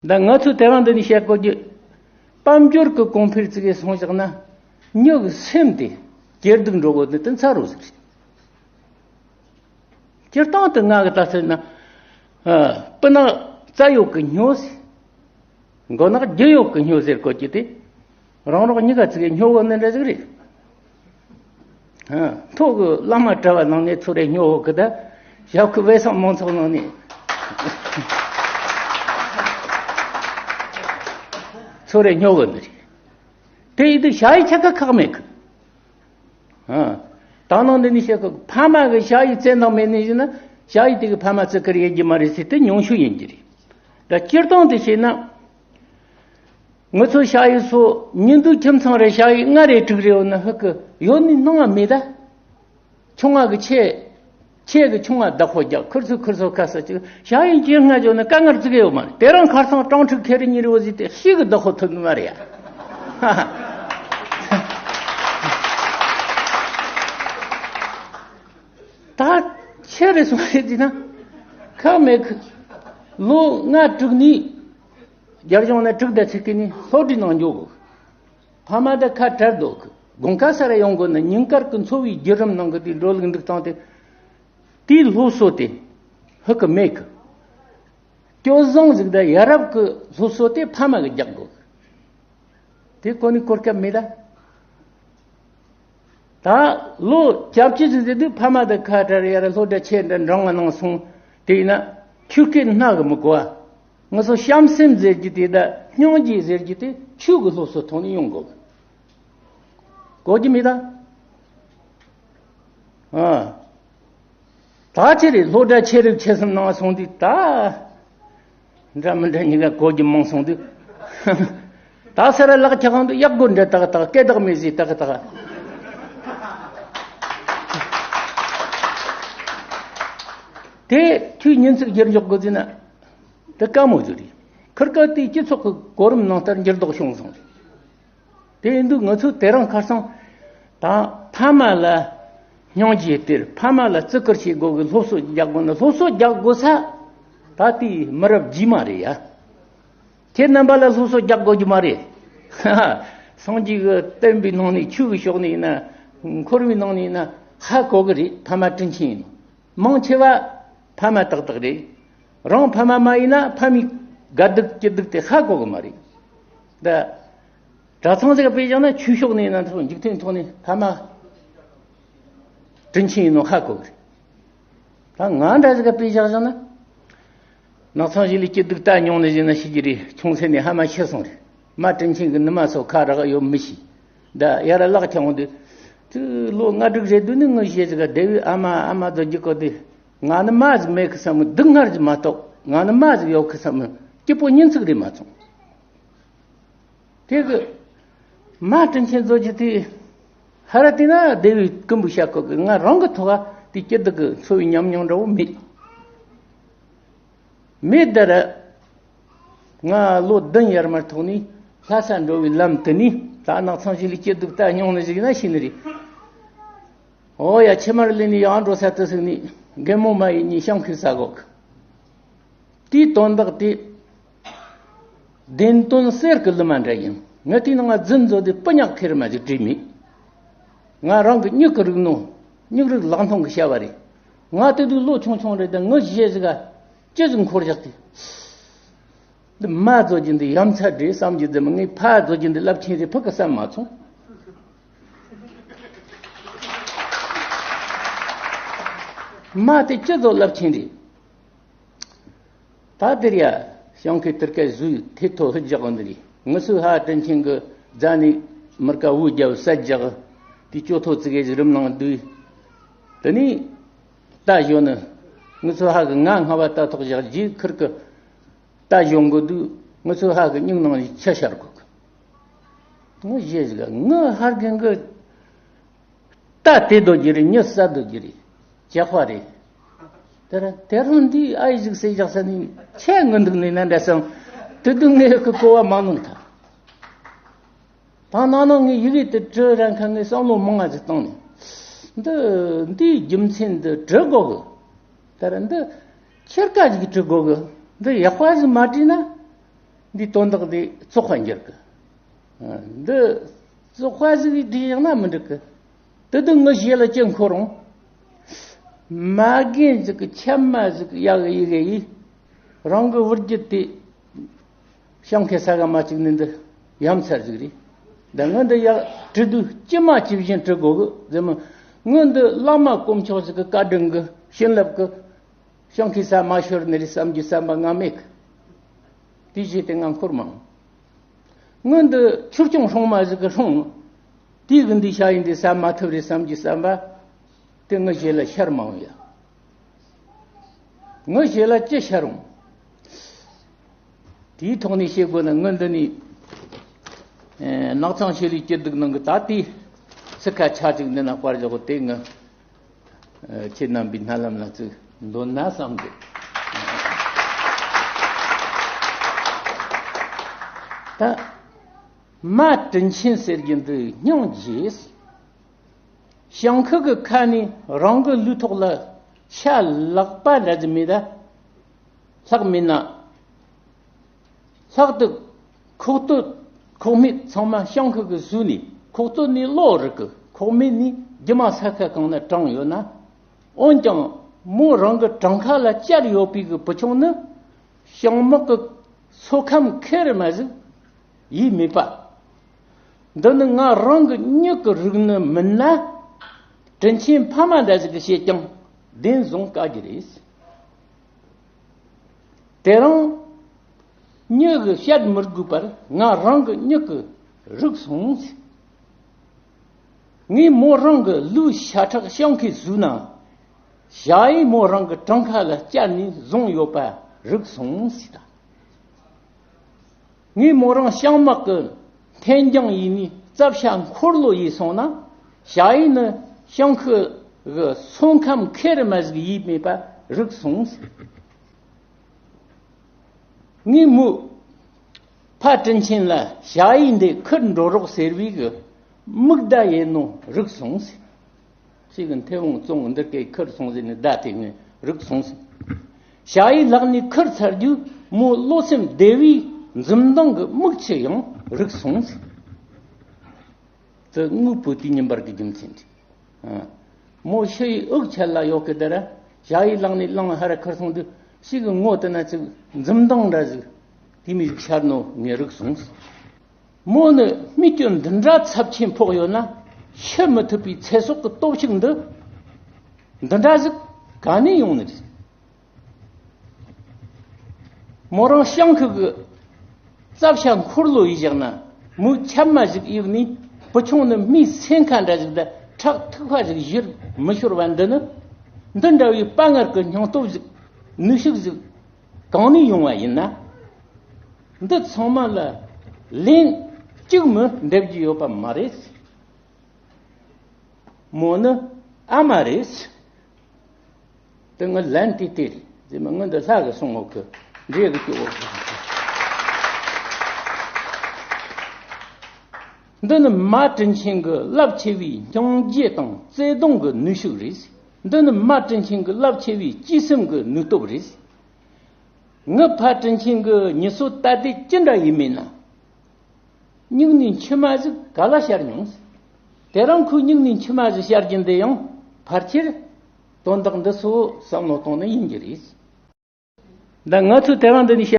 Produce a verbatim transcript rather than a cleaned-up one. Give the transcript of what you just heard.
ད་ང་ཚོས་དེ་རིང་འདི་ནས་བཤད་དགོས་རྒྱུ། དཔལ་འབྱོར་གྱི་གོང་འཕེལ་ཙི་གེ་སོང་བཞག་ན། མྱི་གི་སེམས་དེ་སྐྱིད་སྡུག་འགྲོ་དགོས་ནི་དེ་ཚ་རུ་ཟིག་རེད། སྤྱིར་བཏང་དུ་ང་གི་ལྟ་ཚུལ་ན། ཨ། སྤུ་ནག་རྩ་ཡོད་གི་སྨྱོ་ཟེར། མགོ་ནག་རྒྱུ་ཡོད་གི་སྨྱོ་ཟེར་གོ་རྒྱུ་དེ། རང་རང་གཉིས་ཀ་ཙི་གེ་སྨྱོ་གོ་ནི་འདྲ་ཟིག་རེད། ཨ། མཐོ་གི་བླ་མ་གྲྭ་བ་ནང་ནས་ཚུར་རེ་སྨྱོ་གོ་གི། ད་ཞབས་ཁུ་བེ་སང་མང་ཚོགས་ནང་ནས་ཚུར་རེ་སྨྱོ་གོ་ནི་རེད། དེ་ཡིན་དུས་ཞ་ཡི་ཆ་ག་ཁག་མེད་གི། ཨ། ད་ནང་འདི་ནས་བཤད་གི། ཕ་མ་གི་ཞ་ཡི་བཙན་དང་མེད་ནི་ཡིན་ན། ཞ་ཡི་དེ་གི་ཕ་མ་བརྩི་བཀུར་ཡེད་རྒྱུ་མ་རེད་ཟེར་དེ་ཉུང་ཤོས་ཡིན་རྒྱུ་རེད། ད་སྤྱིར་བཏང་དུ་བཤད་ན། ང་ཚོ་ཞ་ཡི་ཚོ་ཉིན་དུ་ཁྱིམ་ཚང་རེ་ཞ་ཡི་ལྔ་རེ་དྲུག་རེ་ཡོད་ན་ཧུ་གི་ཡོད་ནི་སྣང་བ་མེད་ད། ཆུང་བ་གི་ཆེ། ཆེ་གི་ཆུང་བ་བདག་པོ་རྒྱག། ཁུར་ཚོ་ཁུར་ཚོ་ཁ་ས་ཅིག་ཞ་ཡི་ཅི་ང་འཇོག་ན་དཀའ་ངལ་ཙི་གེ་ཡོད་མ་རེད། དེ་རིང་ཁ་སང་སྤྲང་ཕྲུག་ཁེ་རི་ཉི་རི་བོ་ཟིག་དེ་ཤི་གི་བདག་པོ་ཐུབ་ནི་མ་རེད་ཡ། ད་ཆེ་རེ་སོང་རེ་ཟིན་ན་ཁག་མེད་གི། ལོ་ལྔ་དྲུག་ནས། རྒྱལ་གཞུང་ནས་དྲུག་དང་ཚིག་གི་ནས་སློབ་གྲྭའི་ནང་འཇོག་གི། ཕ་མ་དང་ཁ་བྲལ་འདུག་གི། དགོང་ཁ་ས་ར་ཡོང་དགོས་ན་ཉིན་དཀར་གི་འཚོ་བའི་བརྒྱུད་རིམ་ནང་གི་དེའི་འགྲོ་ལུགས་འདུག་སྟངས་དེ། དེའི་སློབ་གསོ་དེ་ཧུ་གི་མེད་གི། སྐྱོ་བཟང་ཟིག་དང་ཡ་རབས་གི་སློབ་གསོ་དེ་ཕ་མ་གི་རྒྱག་དགོས་གི། དེ་གོ་ནི་གོ་སྐབས་མེད་ད། ད་ལོ་བཅུ་བཅུ་ཟིག་ཟེར་དུས་ཕ་མ་དང་ཁ་བྲལ། ཡ་ར་སློབ་གྲྭ་ཆེ་འདྲ་འབྲིང་ང་ནང་སོང་། དེ་ཡིན་ན་ཆོས་སྐད་སྣ་གི་མི་གོ་བ། ང་ཚོ་བྱམས་སེམས་ཟེར་རྒྱུ་དེ་དང་སྙིང་རྗེ་ཟེར་རྒྱུ་དེ་ཆོས་གི་སློབ་གསོ་ཐོག་ནས་ཡོང་དགོས། གོ་རྒྱུ་མེད་ད། ཨ། ད་ཆི་རེད། སློབ་གྲྭ་ཆེ་རིགས་ཆེ་གསུམ་ནང་སོང་དུས་ད། འདྲ་མི་འདྲ་གཉིས་ཀ་གོ་རྒྱུ་མང་སོང་དུས། ད་ས་ར་ལག་ཆ་གང་དུ་གཡག་མགོ་འདྲ་ཏག་ཏག། སྐད་གྲགས་མེད་ཟིག་ཏག་ཏག། དེ་ཁྱོས་ཉིན་ཚིག་བསྒྱུར་འཇོག་དགོས་ཟེར་ན། དེ་དཀའ་མོ་ཟིག་རེད། ཁིར་ཀ་དེའི་སྤྱི་ཚོགས་ཀྱི་གོ་རིམ་ནང་ལྟར་འགྱུར་ལྡོག་བྱུང་སོང་རེད། དེ་ཡིན་དུས་ང་ཚོས་དེ་རིང་ཁ་སང་ད་ཕ་མ་ལ་སྙིང་རྗེ་སྟེར། ཕ་མ་ལ་བརྩི་བཀུར་བྱེད་དགོས་གི། སློབ་གསོ་རྒྱག་དགོས་ན་སློབ་གསོ་རྒྱག་དགོས་ས་ད་དེའི་མི་རབས་རྗེས་མ་རེད་ཡ། ཁྱེད་རྣམ་པ་ལ་སློབ་གསོ་རྒྱག་དགོས་རྒྱུ་མ་རེད། སངས་རྒྱས་ཀྱི་བསྟན་པའི་ནང་ནས། ཆོས་ཀྱི་ཕྱོགས་ནས་ཡིན་ན། འཁོར་བའི་ནང་ནས་ཡིན་ན་ཧ་གོ་གི་རེད། ཕ་མ་དྲིན་ཆེན་ཡིན་ནོ། མང་ཆེ་བ་ཕ་མ་ཏག་ཏག་རེད། རང་ཕ་མ་མ་ཡིན་ན་ཕ་མའི་དགའ་སྡུག་སྐྱིད་སྡུག་དེ་ཧ་གོ་གི་མ་རེད། ད་གྲྭ་ཚང་ཟིག་དཔེ་བཞག་ན། ཆོས་ཕྱོགས་ནས་ཡིན་ན་ཐོག་འཇིག་རྟེན་ཐོག་ནས་ཕ་མ་དྲིན་ཆེན་ཡིན་ནོ་ཧ་གོ་གི་རེད། ད་ང་འདྲ་ཟིག་དཔེ་བཞག་བཞག་ན། ནགས་ཚང་ཞིག་ལས་སྐྱིད་སྡུག་ལྟ་མྱོང་ནི་ཟིག་ན་ཤེས་ཀྱི་རེད། ཆུང་ས་ནས་ཕ་མ་ཤི་སོང་རེད། མ་དྲིན་ཆེན་གི་ནུ་མ་སོགས་ཁ་རག་ཡོད་མི་ཤེས། ད་ཡར་ལག་ཆ་འོང་དུས། དུ་ལོ་ལྔ་དྲུག་རེད་དུས་ནི་ངི་ཞེ་ཟིག་ག་སྡེ་བའི་ཨ་མ་ཨ་མ་ཚོ་རྒྱུག་གོ་དུས། ང་ནི་མ་ཟིག་མེད་གི་བསམ་མོ། སྡུག་བསྔལ་ཟིག་མ་གཏོགས་ང་ནི་མ་ཟིག་ཡོད་གི་བསམ་མོ། སྐྱིད་པོ་ཉིན་ཚིག་རེད་མ་སོང་། དེ་གི་མ་དྲིན་ཆེན་བཟོ་རྒྱུ་དེ། ཧ་ར་དེ་ན་སྡེ་བའི་ཀུན་པོ་བཤད་གོ་གི། ང་རང་གི་ཐོག་ག་དེ་སྐྱིད་སྡུག་གི་འཚོ་བའི་ཉམས་མྱོང་འདྲ་བོ་མེད། མེད་དེ་ར། ང་ལོ་བདུན་ཡར་མར་ཐོག་ནས་ལྷ་ས་འགྲོ་བའི་ལམ་དུ་ནས། ད་ནགས་ཚང་ཞིག་ལས་སྐྱིད་སྡུག་ལྟ་མྱོང་ནི་ཞིག་ན་ཤེས་ནི་རེད། ཨོ་ཡ། ཕྱི་མར་ལས་ནས་ཡང་འགྲོ་ས་དུ་ཟིག་ནས་རྒན་མོ་མ་ཡིན་ནི་ཤང་ཁིར་ས་གོ་གི། དེའི་དོན་དག་དེ། བདེན་དོན་གསེར་གྱི་ལི་མ་འདྲ་ཡིན། ངས་དེའི་ནང་རྫུན་བཟོ་དེ་སྤུ་ཉག་ཁེར་མ་ཞིག་བྲིས་མེད། ང་རང་གི་མྱིག་གི་རིག་ནོ། མྱིག་རིག་ལག་མཐོང་གི་བྱ་བ་རེད། ང་དེ་དུས་ལོ་ཆུང་ཆུང་རེད། ད་ངི་ཞེ་ཟིག་ག་ཅི་ཟིག་འཁོར་བཞག་དེ། འདི་མ་བཟོ་རྒྱུ་འདི་ཡ་མཚན་རེད་བསམ་རྒྱུ་ཟིག་མ། ངས་ཕ་བཟོ་རྒྱུ་འདི་རླབས་ཆེན་རེད་ཕུག་གི་བསམ་མ་སོང་། མ་དེ་ཅི་བཟོ་རླབས་ཆེན་རེད། ད་དེར་ཡ། ཞང་ཁའི་དུར་ཀའི་གཟུགས་ཐེ་ཐོ་ཧི་རྒྱག་འདི་རེད། ངུ་སུ་ཧ་དྲིན་ཆེན་གི་རྫ་ནས་མུར་ཀ་འུ་རྒྱབ་ས་རྒྱག་དེ་ཅོ་ཐོ་ཙི་གེ་ཞིག་རིམ་ནང་འདུས། དེ་ནས་རྟ་ཞོན་ནི། ངུ་སུ་ཧ་གི་ང་སྔ་བ་རྟ་ཐོག་བཞག་རྗེས་ཁིར་གི་རྟ་ཞོན་གི་འདུག་ངུ་སུ་ཧ་གི་སྙིང་ནང་ནས་ཆུ་ཤར་གོ་གི། ངུ་ཞེ་ཟིག་ངུ་ཧར་གི་ངུ། རྟ་དེ་རྡོ་རྗེ་རེད། མྱི་ས་རྡོ་རྗེ་རེད། ཇག་པ་རེད། དེ་རིང་དེ་རིང་འདི་ཨ་ཡི་ཟིག་ཟེར་བཞག་ས་ནི་ཆེ་ངུ་འདུག་ནི་ན་འདྲ་སང་། དེ་དུས་ངས་ཁི་གོ་བ་མ་ནོན་ཐལ། ད་ནང་ནང་ངས་ཡི་གེ་དེ་བྲི་རན་ཁ་ངས་བསམ་བློ་མང་ང་ཟིག་བཏང་ནས། འདི་འདིའི་རྒྱུ་མཚན་འདི་བྲི་དགོ་གི། དེ་རིང་འདི་ཁྱེར་ཀ་ཟིག་བྲི་དགོ་གི། འདི་ཡག་པ་ཟིག་མ་བྲིས་ན། འདི་དོན་དག་འདི་བཙོག་པ་འགྱུར་གི། འདི་བཙོག་པ་ཟིག་གིས་བསྒྲིགས་ཡོང་ན་མི་འགྲིག་གི། དེ་དུས་ངའི་ཞེ་ལ་ཅི་འཁོར་རུང་། མ་རྒན་ཟིག་གི་ཆབ་མ་ཟིག་ཡག་གི་ཡི་གེ་ཡིས། རང་གི་བུ་རྒྱུད་དེ་ཞིང་ཁའི་ས་ག་མ་བཅུག་ནི་འདི་ཡ་མཚར་ཟིག་རེད། ད་ངའི་འདི་ཡག་བྲིས་དུས་ཅི་མ་ཅི་བཞིན་བྲིས་དགོས་གི་ཟེར་མོ། ངའི་འདི་བླ་མ་དཀོན་མཆོག་ཟིག་གི་བཀའ་དྲིན་གི་བྱིན་རླབས་གི། ཞིང་ཁའི་ས་མ་ཤོར་ནི་རེད་བསམ་རྒྱུ་བསམ་པ་ང་མེད་གི། དེ་བྱས་ཏེ་ང་འཁོར་མང་། ངའི་འདི་ཆུ་སྐྱོང་སྲུང་མ་ཟིག་གི་སྲུང་། དེ་གི་འདི་ཤ་ཡི་འདི་ཟ་མ་ཐུབ་རེད་བསམ་གྱི་བསམ་པ། དེ་ངའི་ཞེ་ལ་ཤར་མང་ཡ། ངའི་ཞེ་ལ་ཅི་ཤར་རུང་། དེའི་ཐོག་ནས་བཤད་དགོས་ན། ངའི་འདི་ནས། ཨེ། ནག་ཚང་ཆོས་ལུགས་སྐྱིད་སྡུག་ནང་གི་ད་ལྟའི་ཚིག་ཁ་ཆ་གཅིག་འདི་ན་དཔར་བཞག་གོ། དེ་ངའི། ཨ། ཁྱེད་རྣམ་པའི་སྨོན་ལམ་ལ་ཅིག་འདོན་ན་བསམ་གི། ད་མ་དྲིན་ཆེན་ཟེར་རྒྱུ་འདི་སྙིང་རྗེ། ཞིང་ཁུ་གི་ཁ་ནས་རང་གི་ལུས་ཐོག་ལ་ཤ་ལག་པ་འདྲ་ཟིག་མེད་ད། ལྷག་མེད་ན། ལྷག་ཏུ་ཁོག་སྟོད་ཁོག་སྨད་ཚང་མ་ཞིང་ཁུ་གིས་ཟོས་ནས། ཁོག་སྟོད་ནས་གློ་རིག་གི། ཁོག་སྨད་ནས་རྒྱུ་མ་ས་ཁ་གང་ན་དྲངས་ཡོད་ན། འོན་ཀྱང་མོ་རང་གི་བྲང་ཁ་ལ་བཅར་ཡོད་པའི་གི་བུ་ཆུང་ནི་ཞིང་དམག་གི་མཚོ་ཁམས་ཁེར་མ་ཟིག་ཡིན་མེད་པ། འདི་ནི་ང་རང་གི་མྱིག་གིས་རིག་ནི་མིན་ན། དྲིན་ཆེན་ཕ་མ་འདྲ་ཟིག་གིས་བཤད་ཀྱང་བདེན་བཟུང་དཀའ་རྒྱུ་རེད། དེ་རིང་མྱི་གིས་བཤད་མི་དགོས་པར་ང་རང་གི་མྱིག་གིས་རིག་སོང་། ངས་མོ་རང་གི་ལུས་ཤ་ཁྲག་ཞིང་ཁུས་ཟོས་ན། ཞ་ཡིས་མོ་རང་གི་བྲང་ཁ་ལ་བཅར་ནས་བཟུང་ཡོད་པ་རིག་སོང་ཟེར་ད། ངས་མོ་རང་ཞིང་དམག་གི་འཐེན་རྒྱང་ཡས་ནས་རྩབ་ཤ་འཁོར་ལོ་ཡས་སོང་ན། ཞ་ཡིས་ནི་ཞིང་ཁུ་གི་མཚོ་ཁམས་ཁེར་མ་ཟིག་ཡས་མེད་པ་རིག་སོང་ཟེར། ངས་མོའི་ཕ་དྲིན་ཆེན་ལ་ཞ་ཡིས་འདི་ཁུར་འགྲོ་རོགས་ཟེར་བའི་གི་མིག་བརྡ་ཡས་ནོ་རིག་སོང་ཟེར། ཞིག་གི་མཐེ་བོང་བཙོང་འདི་གའི་ཁུར་སོང་ཟེར་ནས་བརྡ་དེ་ངས་རིག་སོང་ཟེར། ཞ་ཡིས་ལག་ནས་ཁུར་ཚར་རྒྱུ་མོའི་བློ་སེམས་བདེ་བའི་འཛུམ་མདངས་གི་མིག་ཆུ་ཡང་རིག་སོང་ཟེར། དེ་དངོས་པོ་དུས་མཉམ་པར་གྱི་རྒྱུ་མཚན་རེད། ཨ། མོ་ཤི་ཡི་དབུགས་ཆད་ལ་ཡོད་གི་དེ་ར། ཞ་ཡིས་ལག་ནས་བླངས་ཧར་ཁུར་སོང་དུས། ཞིག་གི་ངོ་དེ་ན་ཅིག་འཛུམ་མདངས་འདྲ་ཟིག་དེ་མོ་ཟིག་ཤར་ནོ་ངས་རིག་སོང་ཟེར། མོ་ནི་རྨས་སྐྱོན་འདི་འདྲ་ཚབས་ཆེན་ཕོག་ཡོད་ན། ཤི་མི་ཐུབ་པའི་ཚེ་སྲོག་གི་སྟོབས་ཤུགས་འདི། འདི་འདྲ་ཟིག་ག་ནས་ཡོང་ནི་རེད། མོ་རང་ཞིང་ཁུ་གི་རྩབ་ཤ་འཁོར་ལོ་ཡས་བཞག་ན། མོའི་ཆབ་མ་ཟིག་གཡུགས་ནས་བུ་ཆུང་ནི་མིའི་སེམས་ཁ་འདྲ་ཟིག་དང་ཁྲག་ཐིགས་པ་ཟིག་བཞུར་མི་ཤོར་བ་འདི་ནི། འདི་འདྲ་བའི་དཔའ་ངར་གི་སྙིང་སྟོབས་ཟིག་ནུས་ཤུགས་ཟིག་གང་ནས་ཡོང་བ་ཡིན་ན། འདི་ཚང་མ་ལ་ལན་གཅིག་མིན་འདེབས་རྒྱུ་ཡོད་པ་མ་རེད། མོ་ནི་ཨ་མ་རེད། དེ་ངའི་ལན་དེ་དེ་རེད་ཟེར་མ། ངའི་འདི་ལྷ་གིས་གསུངས་ཡོད་གི། འདྲེ་གིས་སྐྱོབ་ཡོད་གི། འདི་ནི་མ་དྲིན་ཆེན་གྱི་རླབས་ཆེ་བའི་སྙིང་རྗེ་དང་བརྩེ་གདུང་གི་ནུས་ཤུགས་རེད། འདི་ནི་མ་དྲིན་ཆེན་གྱི་རླབས་ཆེ་བའི་གཅེས་སེམས་ཀྱི་ནུས་སྟོབས་རེད། ངའི་ཕ་དྲིན་ཆེན་གྱི་མྱི་གསོད་རྟ་དེ་ཅི་འདྲ་ཡིན་མིན་ན། མྱིག་ནས་མཆི་མ་ཟིག་ག་ལ་ཤར་མྱོང་། དེ་རིང་ཁོའི་མྱིག་ནས་མཆི་མ་ཟིག་ཤར་རྒྱུ་འདི་ཡང་ཕལ་ཆེར་དོན་དག་འདི་ཚོ་བསམ་བློ་གཏོང་ནི་ཡིན་རྒྱུ་རེད། ད་ང་ཚོས་དེ་རིང་འདི་ནས་བཤད།